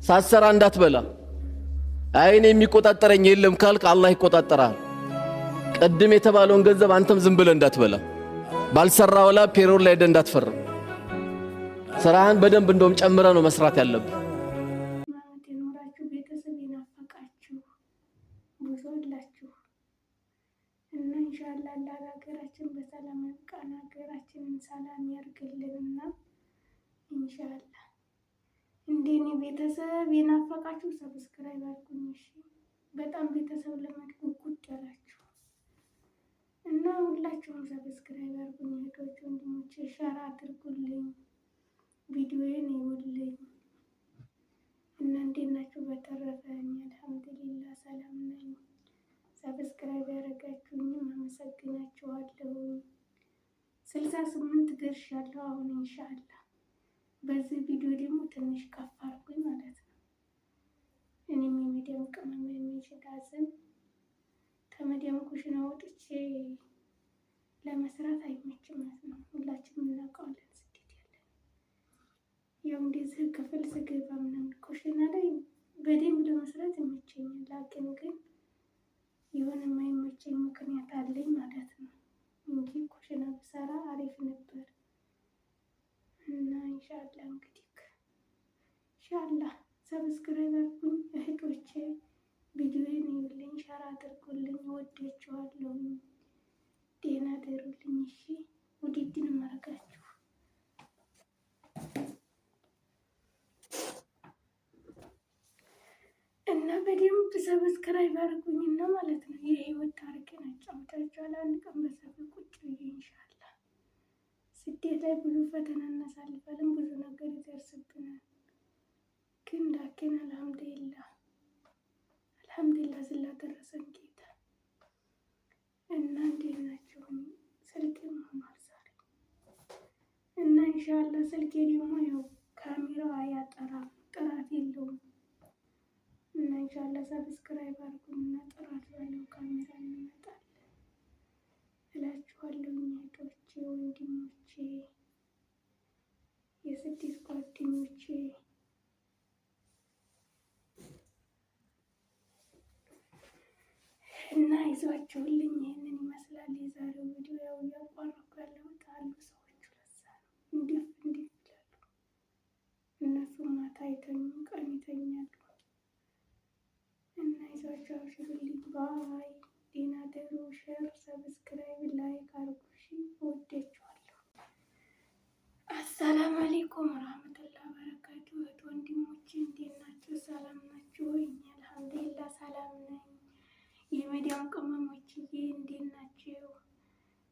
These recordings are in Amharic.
ሳትሰራ እንዳትበላ። አይን የሚቆጣጠረኝ የለም ካልክ አላህ ይቆጣጠራል። ቅድም የተባለውን ገንዘብ አንተም ዝም ብለህ እንዳትበላ። ባልሰራው ላይ payroll ላይ ሄደህ እንዳትፈርም። ስራህን በደንብ እንደውም ጨምረህ ነው መስራት ያለብህ። ዓመት የኖራችሁ ቤተሰብ የናፈቃችሁ ብዙ አላችሁ እና ኢንሻአላህ አላህ ሀገራችን በሰላም ያብቃን፣ ሀገራችንን ሰላም ያርግልንና ኢንሻአላህ እንደኔ ቤተሰብ የናፈቃችሁ subscribe አድርጉኝ። እሺ በጣም ቤተሰብ ለማየት ጉጉት ያላችሁ እና ሁላችሁም subscribe አድርጉኝ። እህቶች ወንድሞቼ፣ share አድርጉልኝ፣ ቪዲዮዬን ይውልኝ እና እንዴት ናችሁ? በተረፈ እኔ አልሐምዱሊላህ ሰላም ነኝ። Subscribe ያደረጋችሁኝም አመሰግናችኋለሁ። 68 ደርሻለሁ አሁን ኢንሻአላህ በዚህ ቪዲዮ ደግሞ ትንሽ ከፍ አድርጉኝ ማለት ነው። እኔም የመዲያም ቅመም የሚችላዝን ከመዲያም ኩሽና ወጥቼ ለመስራት አይመችም ማለት ነው። ሁላችንም እናውቀዋለን ስደት ያለ ያው እንደዚህ ክፍል ስገባ ምናምን ኩሽና ላይ በደንብ ለመስራት ይመቸኛል። ላኪን ግን የሆነ የማይመቸኝ ምክንያት አለኝ ማለት ነው እንጂ ኩሽና ብሰራ አሪፍ ነበር። እና ኢንሻአላህ እንግዲህ ኢንሻአላህ subscribe አድርጉኝ እህቶቼ፣ ቪዲዮዬን እዩልኝ፣ share አድርጉልኝ። እወዳችኋለሁ። ደህና ደሩልኝ። እሺ ውድድን ማረጋችሁ። እና በደንብ subscribe አድርጉኝና ማለት ነው የህይወት ታሪኬን አጫውታችኋለሁ። አንድ ቀን በሰፊው ቁጭ ብዬ ኢንሻአላህ። ስደት ላይ ብዙ ፈተና እናሳልፋለን፣ ብዙ ነገር ይደርስብናል። ግን ላኪን አልሐምዱሊላህ አልሐምዱሊላህ ስላደረሰን ጌታ። እና እንዴት ናችሁ? ስልኬ ሆኗል ዛሬ እና ኢንሻአላህ ስልኬ ደግሞ ያው ካሜራው አያጠራም ጥራት የለውም። እና ኢንሻአላህ subscribe አድርጉና ጥራት ባለው ካሜራ እንመጣለን እላችኋለሁ። እህቶቼ፣ ወንድሞቼ፣ የስደት ጓደኞቼ እና ይዟችሁልኝ ይህንን ይመስላል የዛሬው ቪዲዮ። ያው እያቋረጥኩ ያለሁት አሉ ሰዎቹ ለዛ ነው እንዲፍ እንዲፍ ይላሉ። እነሱ ማታ አይተኙም፣ ቀን ይተኛሉ። እና ይዟችሁ አብሽሩልኝ። Bye ደህና ደሩ። Share፣ subscribe፣ like አድርጉ። እሺ እወዳችኋለሁ። አሰላም አለይኩም ወራህመቱላሂ ወበረካቱ። እህት ወንድሞቼ እንዴት ናችሁ? ሰላም ናችሁ ወይ? እኔ አልሐምዱሊላህ ሰላም ነኝ። የመዲያም ቅመሞችዬ እንዴት ናችሁ?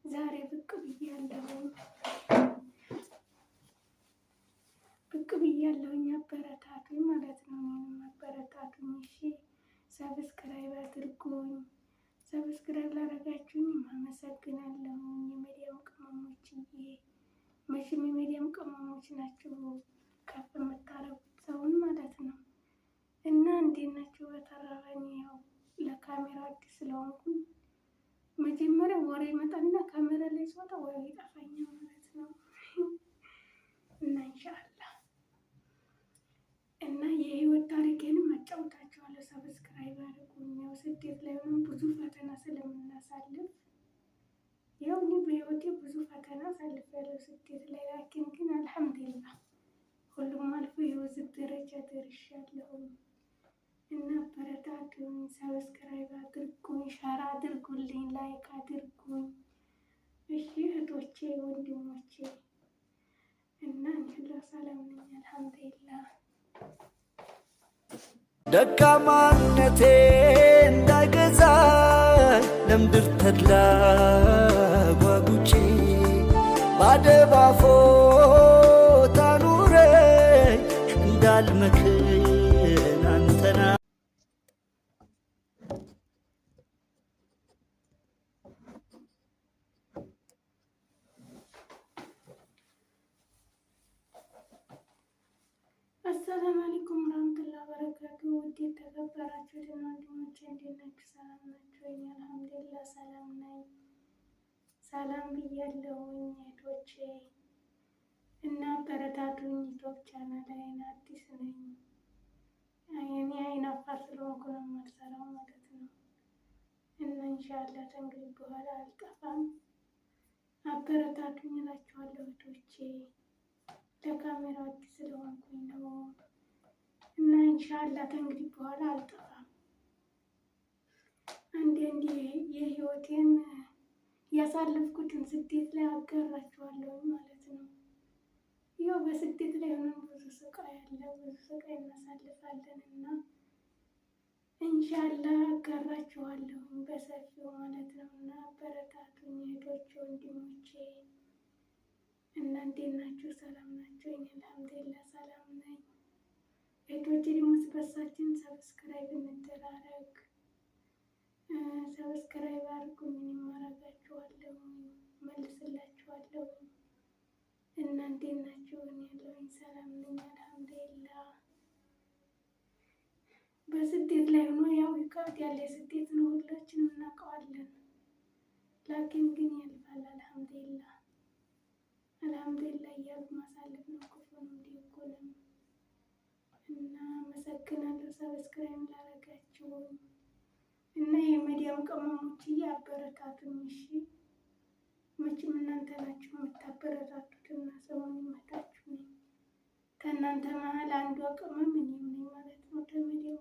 ዛሬ ብቅ ብያለሁ ብቅ ብያለሁኝ። አበረታቱኝ ማለት ነው። እኔንም አበረታቱኝ። እሺ Subscribe አድርጉኝ። Subscribe ላደረጋችሁኝ አመሰግናለሁ። የመዲያም ቅመሞችዬ መቼም የመዲያም ቅመሞች ናችሁ ከፍ የምታረጉት ሰውን ማለት ነው። እና እንዴት ናችሁ? በተረፈ እኔ ያው ለካሜራ አዲስ ስለሆንኩኝ መጀመሪያ ወሬ ይመጣና ካሜራ ላይ ስወጣ ወሬ ይጠፋኛል ማለት ነው። እና ኢንሻአላህ እና የህይወት ታሪኬንም አጫውታችኋለሁ። Subscribe አድርጉኝ። ያው ስደት ላይ ሆነን ብዙ ፈተና ስለምናሳልፍ ያው እኔ በህይወቴ ብዙ ፈተና አሳልፌያለሁ ስደት ላይ ላኪን ግን አልሐምዱሊላህ ሁሉም አልፎ የወዝ ደረጃ ደርሻለሁ። እና አበረታቱኝ፣ subscribe አድርጉኝ፣ share አድርጉልኝ፣ like አድርጉኝ። እሺ እህቶቼ ወንድሞቼ፣ እና እኔ ሰላም ነኝ አልሐምዱሊላህ። ደካማነቴ እንዳይገዛ ለምድር ተድላ ጓጉቼ ባደባፎ ታኑረኝ እንዳልመክን አንተና። አሰላም አለይኩም ወራህመቱላሂ ወበረካቱ። ውድ የተከበራችሁ እህትና ወንድሞቼ እንዴት ናችሁ? ሰላም ናችሁ? እኔ አልሐምዱሊላህ ሰላም ነኝ። ሰላም ብያለሁኝ እህቶቼ እና አበረታቱኝ። YouTube channel ላይ አዲስ ነኝ። ማለት ነው። እና ኢንሻአላህ ከእንግዲህ በኋላ አልጠፋም። አበረታቱኝ እላችኋለሁ እህቶቼ። ለካሜራ አዲስ ስለሆንኩኝ ነው። እና ኢንሻአላህ ከእንግዲህ በኋላ አልጠፋም። አንዴ እንዲህ የህይወቴን ያሳለፍኩትን ስደት ላይ አጋራችኋለሁ ማለት ነው። ያው በስደት ላይ ሆነን ብዙ ስቃይ አለ፣ ብዙ ስቃይ እናሳልፋለን እና ኢንሻአላህ አጋራችኋለሁ በሰፊው ማለት ነው። እና አበረታቱኝ እህቶቼ፣ ወንድሞቼ እና እንዴት ናችሁ? ሰላም ናችሁ? እኔ አልሐምዱሊላህ ሰላም ነኝ። እህቶቼ ደግሞ በሳችን subscribe እንደራረግ፣ subscribe አድርጉኝ፣ እኔም አደርጋችኋለሁ፣ መልስላችኋለሁ። እና እንዴት ናችሁ? እኔ ያለሁኝ ሰላም ነኝ አልሐምዱሊላህ። በስደት ላይ ሆኖ ያው ይከብዳል። የስደት ነው ሁላችንም እናውቀዋለን። ላኪን ግን ያልፋል። አልሐምዱሊላህ አልሐምዱሊላህ እያሉ ማሳለፍ ነው። ክፉንም ደጉንም እና አመሰግናለሁ subscribe ላደረጋችሁ እና የመዲያም ቅመሞች አበረታቱኝ። እሺ መቼም እናንተ ናችሁ የምታበረታቱት እና ሰሞኑን መታችሁ ነኝ። ከእናንተ መሀል አንዷ ቅመም እኔም ነኝ ማለት ነው። ተመዲያም